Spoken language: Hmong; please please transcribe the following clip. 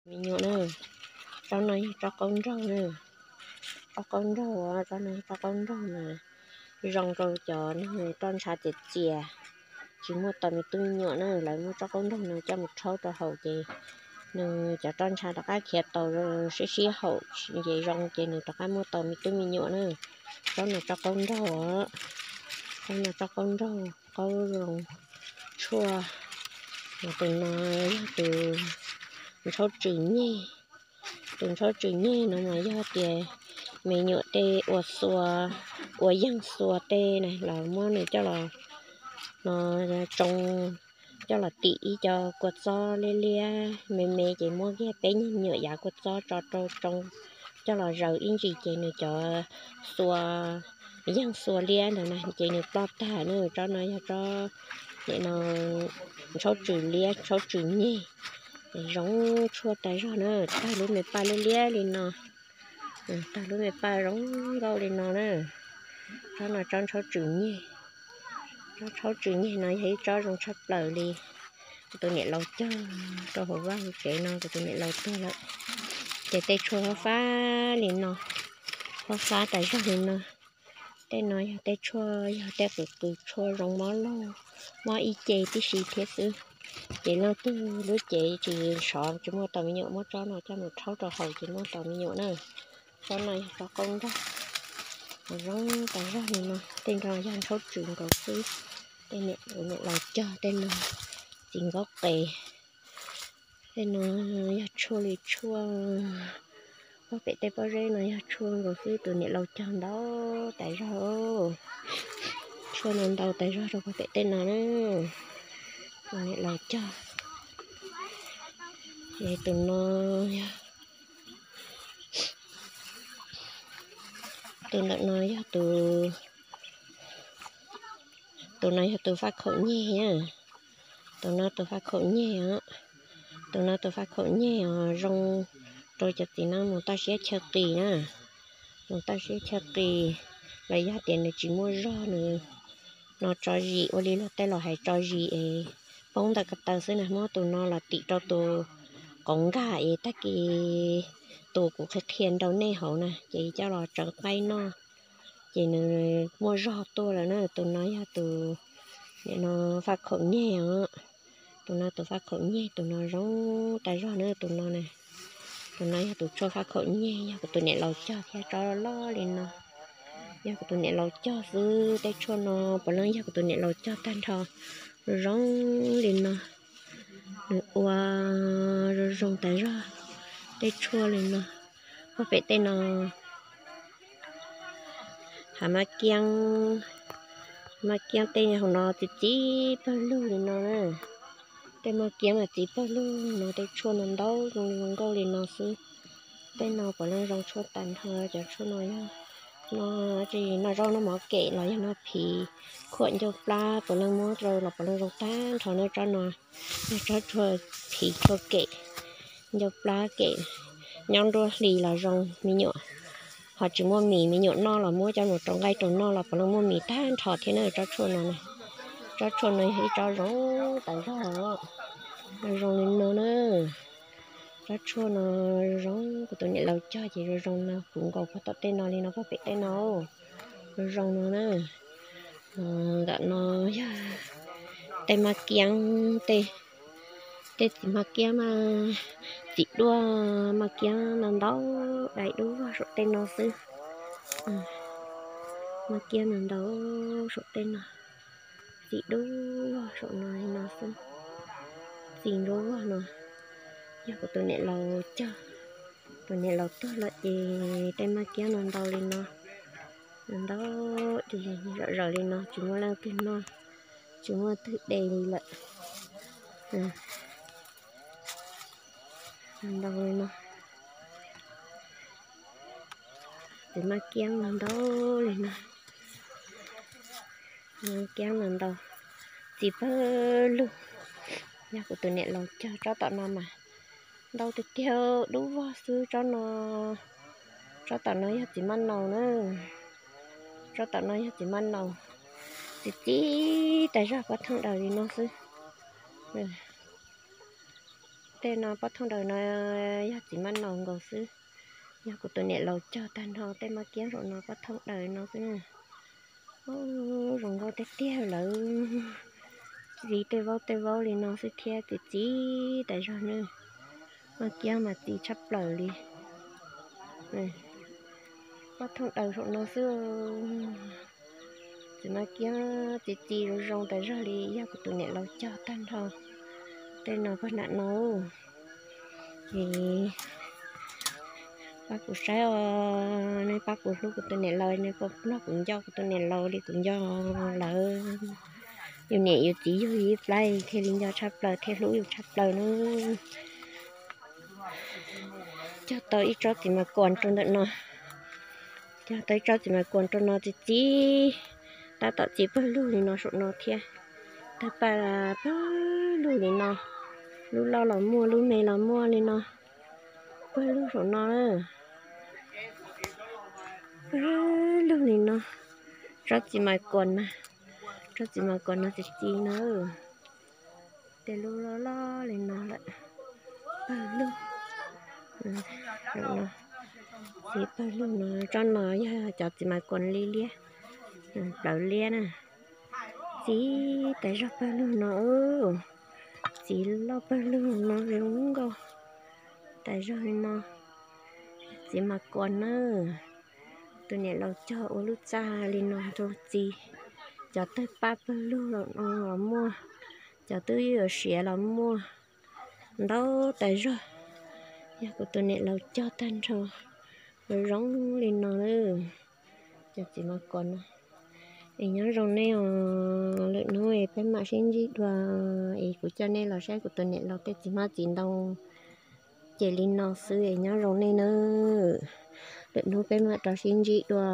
Me nyuam na, tsob no yog tsob qaub nraug na. Tsob qaub nraug, tsob no yog tsob qaub nraug mas zoo rau cov neeg roj ntsha txias txias, tsis muaj tau me tub me nyuam na, lawv muab tsob qaub nraug no coj mus rhaub rau haus ces nws cov roj ntsha rov qab khiav tau siab siab haum ces zoo ces nws rov qab muaj tau me tub me nyuam na. Tsob no tsob qaub nraug, tsob no tsob qaub nraug qaub zoo tshuaj. Tus no yog tus ntshauv tswm nyeg. Tus ntshauv tswm nyeg no mas yog tias me nyuam tej ua xua, ua yeeg xua tej na los muab nws coj los, no, tsoo, coj los tim ib co kua txob liab liab me me ces muab kiag peb nyuag me nyuam yav kua txob tso rau tsoo, coj los zaws ib ntsis ces nws cov xua, yeeg xua liab ntawd na ces nws ploj tag na. Tsob no yog tsob, nim no, ntshauv tswm liab, ntshauv tswm nyeg, zoo tshuaj tas zog na. Tag lub me paj liab liab li no, tag lub me paj zoo nkauj li no na. Tsob no tsob ntshauv tswm nyeg. Tsob ntshauv tswm nyeg no yog ib tsob zoo tshaj plaws li. Kuv tus niam laus cog rau hauv vaj hauv tsev no, kuv tus niam laus tuag lawm. Ces tej tshuaj fab fab li no, fab fab tas zog li no. Tej no yog tej tshuaj, yog tej qws qws tshuaj zoo mob laug, mob ib ce tib si thiab xwb. Ces leej twg lub cev tsis sov tsis muaj tau me nyuam muab tsob no coj mus rhaub rau haus ces muaj tau me nyuam na. Tsob no yog tsob qaub nraug, zoo tas zog li no. Tej no yog ntshauv tswm nkaus xwb. Tej niam laus cog tej no, txiv nkaub qes. Tej no yog tshuaj li tshuaj, pob pem tej pob zeb no yog tshuaj nkaus xwb, tus niam laus cog ntau tas zog. Tshuaj no ntau tas zog rau pob pem tej no na, tus niam laus cog. Es tus no yog, tus ntawm no yog tus, tus no yog tus faj khaum nyeg. Tus no tus faj khaum nyeg os. Tus no tus faj khaum nyeg os, zoo rau cov txiv neej mus toj siab chaw qis na. Mus toj siab chaw qis, los yog tias nws tsis muaj zog nws no tso zis, ua li luag tej los hais tso zis es poob ntawm ko taw xwb na, muab tus no los tim rau tus qauv nkag es tag kis tus kuv qhia qhia rau nej hauv na ces coj los tsawv qaib noj, ces nws muaj zog tuaj lawm na. Tus no yog tus, nim no faj khaum nyeg os. Tus no tus faj khaum nyeg, tus no zoo tas zog na, tus no na. Tus no yog tus tshuaj faj khaum nyeg, yog kuv tus niam laus cog thiab, tsob loj li no. Yog kuv tus niam laus cog xwb, tej tshuaj no puav leej yog kuv tus niam laus cog tag nrho. Zoo li no, nws ua zoo zoo tas zog, tej tshuaj li no. Pob pem tej no hav mab kiab, mab kiab tej hauv no txiv txiv pawg lug li no na. Tej mab kiab mas txiv pawg lug no, tej tshuaj no ntau zoo li zoo nkauj li no xwb. Tej no puav leej zoo tshuaj tas nrho, cov tshuaj no yog no, tsis noj zaub noj mov kem los yog noj phiv khuam ncauj plab puav leej muab rau los puav leej zoo tag nrho na. Tsob no yog tsob tshuaj phiv tshuaj kem ncauj plab kem, nyob nruab hlis los zoo me nyuam, ho tsis muaj mis me nyuam noj los muab coj mus rau nqaij rau noj los puav leej muaj mis tag nrho thiab na. Tsob tshuaj no, tsob tshuaj no yog ib tsob zoo tas zog, zoo li no na. Tsob tshuaj no zoo, kuv tus niam laus cog ces zoo zoo no, puv nkaus puag tom tej no li no, puag pem tej no, zoo zoo no na. Ntawm no yog tej mab kiab, tej, tej txiv mab kiab mas txiv duaj, mab kiab no ntau, dai dub vog saum tej no xwb. Mab kiab no ntau saum tej no, txiv dub vog saum no li no xwb. Txiv dub vog no yog kuv tus niam laus cog, tus niam laus tuag lawm ces tej mab kiab no ntau li no, ntau, zom zaws li no tsis muaj leej twg noj, tsis muaj leej twg de li lawm. Ntau li no, txiv mab kiab no ntau li no, mab kiab no ntau, txiv pawg lug. Yog kuv tus niam laus cog, tsob tom no mas ntau tiag tiag, dub vog xwb tsob no. Tsob tom no yog txiv maj naus na, tsob tom no yog txiv maj naus, txiv txiv tas zog pob theej daws li no xwb. tej no pob thooj daws no yog txiv mab naus nkaus xwb. Yog kuv tus niam laus cog tag nrho tej mab kiab saum no pob thooj daws no xwb na. Zoo nkauj tiag tiag lawm. Txiv tej vaub tej vaub li no xwb thiab, txiv txiv tas zog na. Mab kiab mas txiv tshaj plaws li. Pob thooj daws saum no xwb. Txiv mab kiab txiv txiv zoo zoo tas zog li, yog kuv tus niam laus cog tag nrho tej no pog nram no. Es pab kuv saib os, nej pab kuv hlub kuv tus niam laus, nej puas nrog kuv nco kuv tus niam laus li kuv nco lawv. Yus niam yus txiv yug yus ib plab thiaj li nco tshaj plaws thiab hlub yus tshaj plaws na. Cog tau ib tsob txiv mas kuas rau ntawm no. Cog tau ib tsob txiv mas kuas rau no txiv txiv. Tab tom txiv pawg lug li no saum no thiab. Tawg paj pawg lug li no. Lub loj los muaj, lub me los muaj li no. Pawg lug saum no. Pawg lug li no. Tsob txiv mas kuas na. Tsob txiv mas kuas no txiv txiv na. Tej lub loj loj li no lawm. Pawg lug. Txiv pawg lug no, tsob no yog cov txiv mas kuas li liab. Plawv liab na. Txiv tas zog pawg lug no. Txiv loj pawg lug no zoo nkauj. Tas zog li no. Txiv mas kuas na. Tus niam laus cog ua lub txaj li no rau txiv. Cov tawg paj pawg lug los no los muaj. Cov twb yuav siav los muaj. Ntau tas zog. Yog kuv tus niam laus cog tag nrho. Zoo li no na. Cov txiv mas kuas no. Es nyob zoo nej os, lwm hnub es peb mam sib ntsib dua. Es kuv coj nej los saib kuv tus niam laus tej txiv hmab txiv ntoo. Ces li no xwb es nyob zoo nej na. Lwm hnub peb mam rov sib ntsib dua.